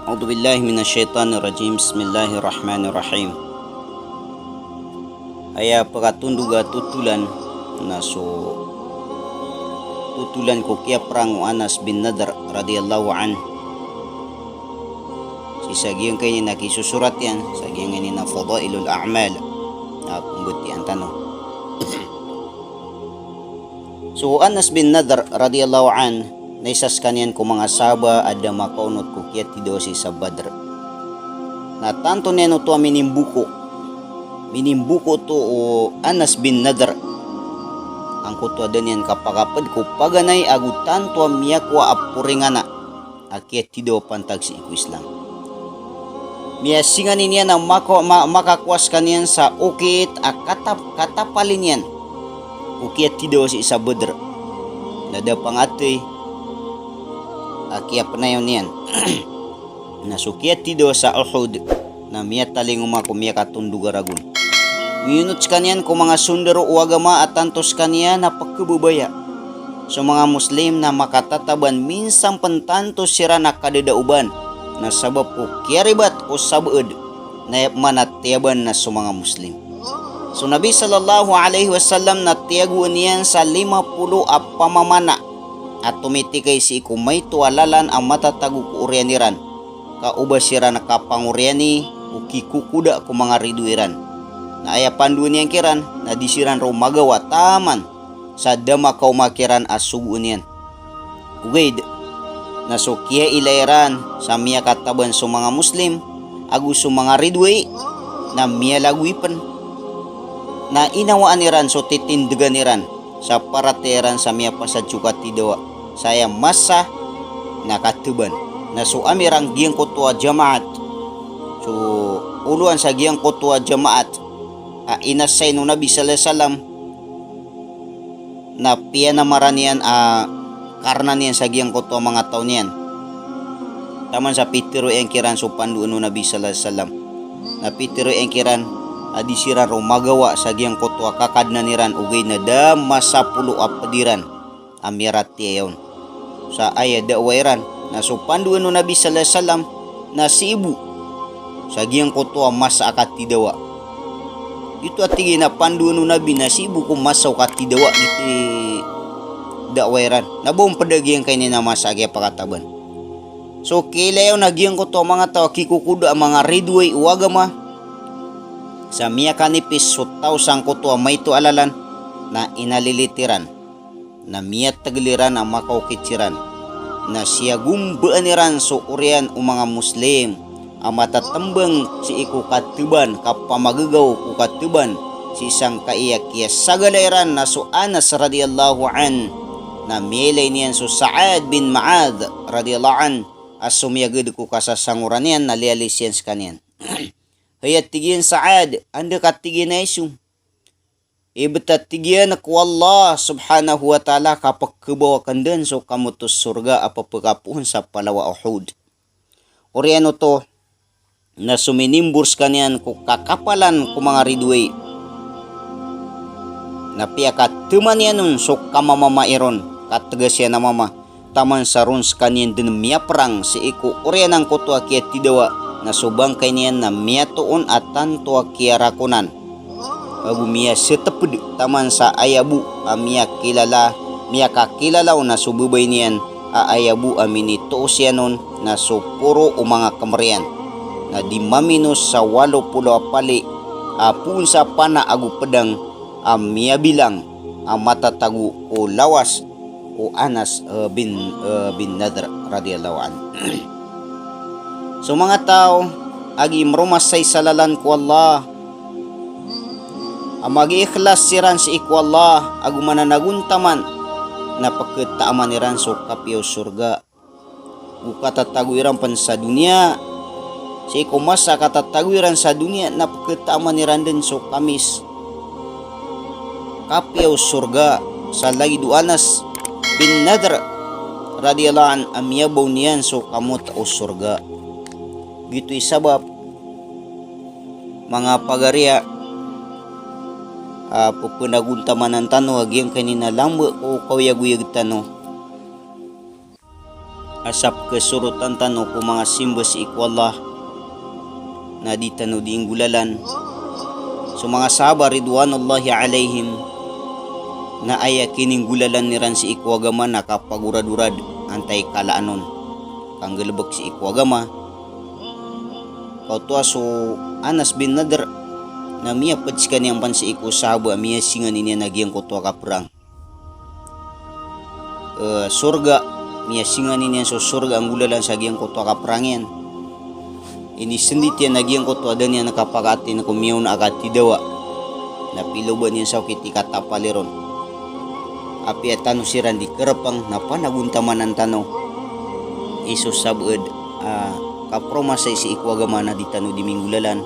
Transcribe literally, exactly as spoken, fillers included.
A'udhu billahi minash shaitanir rajim. Bismillahir rahmanir rahim. Aya pakatondoga totolan na so totolan ko kiyaprang o Anas bin Nadr radiyallahu anhu. Sii sa giyangkaini na kisosorat iyan sa giyangkaini na Fadailul A'mal. Na pmbatiya tano. So Anas bin Nadr radiyallahu anhu na isa skaniyan ko manga sahaba a da makaonot ko kiyatidawa sii sa Badr. Na tanto niyan oto a minimboko. Minimboko oto o Anas bin Nadr angkoto a da niyan kapakapd ko paganay ago tanto a miyakowa a poringana a kiyatidawa pantag sii ko Islam. Miyasingani niyan a mako-, ma-, makakowa skaniyan sa okit a katap-, katapali niyan ko kiyatidawa sii sa Badr. Na da pangatay a kiyapnayaw niyan. Na so kiyatidawa sa Uhud na miyatalingoma ko miyakatondog a ragon. Miyonot skaniyan ko manga sondaro o agama a tanto skaniyan na pkhababaya so manga Muslim na makatataban minsan pn tanto siran a kadadaoban na sabap ko kiyaribat o sabaad na aya pman a tiyaban na so manga Muslim. So Nabi sallallahu alaihi wasallam na tiyagoan iyan sa lima polo a pamamana a tomitikay sii ko maito a lalan a matatago ko oriyan iran. Ka o ba siran kapangoriyani o kikokoda ko manga ridoay iran. Na aya pandoan iyan kiran na di siran roo magawa taman sa da makaoma kiran a sogoon iyan. Ogaid na so kiyailay iran sa miyakataban so manga Muslim ago so manga ridoay na miyalagoy pn. Na inawaan iran so titindgan iran sa paratiyaya iran sa miyapasad so katidawa sa aya masa na kataban. Na so amirang giyangkoto a jamaat, so olowan sa giyangkoto a jamaat a inasayn o Nabi sallallahu alaihi wasallam na piyanamaran iyan a karna niyan sa giyangkoto a manga taw niyan. Taman sa pitharo iyan kiran so pandoan o Nabi sallallahu alaihi wasallam. Na pitharo iyan kiran a di siran roo magawa sa giyangkoto a kakadnan iran ogaid na da masapolo a pd iran a miyaratiyaya on sa aya daawa iran. Na so pandoan o Nabi sallallahu alaihi wasallam na sii bo sa giyangkoto a masa a katidawa. Ito a tig iyan a pandoan o Nabi na sii bo ko masa o katidawa, giyoto i daawa iran. Na ba on pd a giyangkaini na masa a kiyapakataban. So kiyailay on a giyangkoto a manga taw a kikokoda a manga ridoay o agama sa miyakanipis so taw sangkoto a maito a lalan na inalilit iran. Na miyatgl iran a makaokit siran. Na siyagombaan iran so oriyan o manga Muslim a matatmbang sii ko kataban, kapamagagaw ko kataban sii sangkai a kiyasagala iran na so Anas radiyallahu anhu. Na miyailay niyan so Sa'ad bin Mu'adh radiyallahu anhu a somiyagad ko kasasangoran iyan na liyalis iyan skaniyan. Hay, a tig iyan, Sa'ad, anda ka, tig iyan, a iso? Ibt a tig iyan ko Allah subhanahu wa ta'ala ka pkhabaw akn dn so kamot o sorga a ppkapoon sa palaw a Uhud. Oriyan oto na sominimbor skaniyan ko kakapalan ko manga ridoay. Na piyakatman iyan on so kamamamai ron, katgas iyan a mama. Taman sa ron skaniyan dn miyaprang sii ko oriyan angkoto a kiyatidawa, na so bangkay niyan na miyatoon a tanto a kiyarakonan. Ago miyasatpd taman sa aya bo a miyakilala, miyakakilala on na so babay niyan a aya bo a minitoos iyan on na so poro o manga kmr iyan. Na di maminos sa walo polo a pali a poon sa pana ago pdang a miyabilang a matatago ko lawas o Anas, eh, bin, eh, bin Nadr radiyallahu anhu. So manga taw a gii mromasay sa lalan ko Allah a magiikhlas siran sii ko Allah ago mananagontaman, na pkhataaman iran so kapiya o sorga. Go katatago iran pn sa doniya. Sii ko masa a katatago iran sa doniya na pkhataaman iran dn so kamis, kapiya o sorga, sa lagid o Anas bin Nadr radiyallahu anhu a miyabaw niyan so kamot o sorga. Giyoto i sabap, manga pagariya, a ppnagontamanan tano a giyangkaini na lamba ko kaoyagoyag tano. Asap kesorotan tano ko manga simba sii ko Allah na di tano di inggolalan. So manga sahaba ridwanullahi alaihim na aya kininggolalan iran sii ko agama na kapagoradorad antai kalaan on, kanggalebek sii ko agama. Kaoto a so Anas bin Nadr na miyaped sekaniyan pan sii ko sahaba a miyasinganin iyan a giyangkoto a kaperang. Eh, sorga, miyasinganin iyan so sorga a nggolalan sa giyangkoto a kaperang iyan. Inisendit iyan a giyangkoto a da niyan kapakatin ko miyaona a katidawa. Na piloba niyan sa okit i katapal iron. Apiya tano siran di kerepeng na panagontamanan tano i so sabaad a kapromasay sii ko agama na di tano di minggolalan.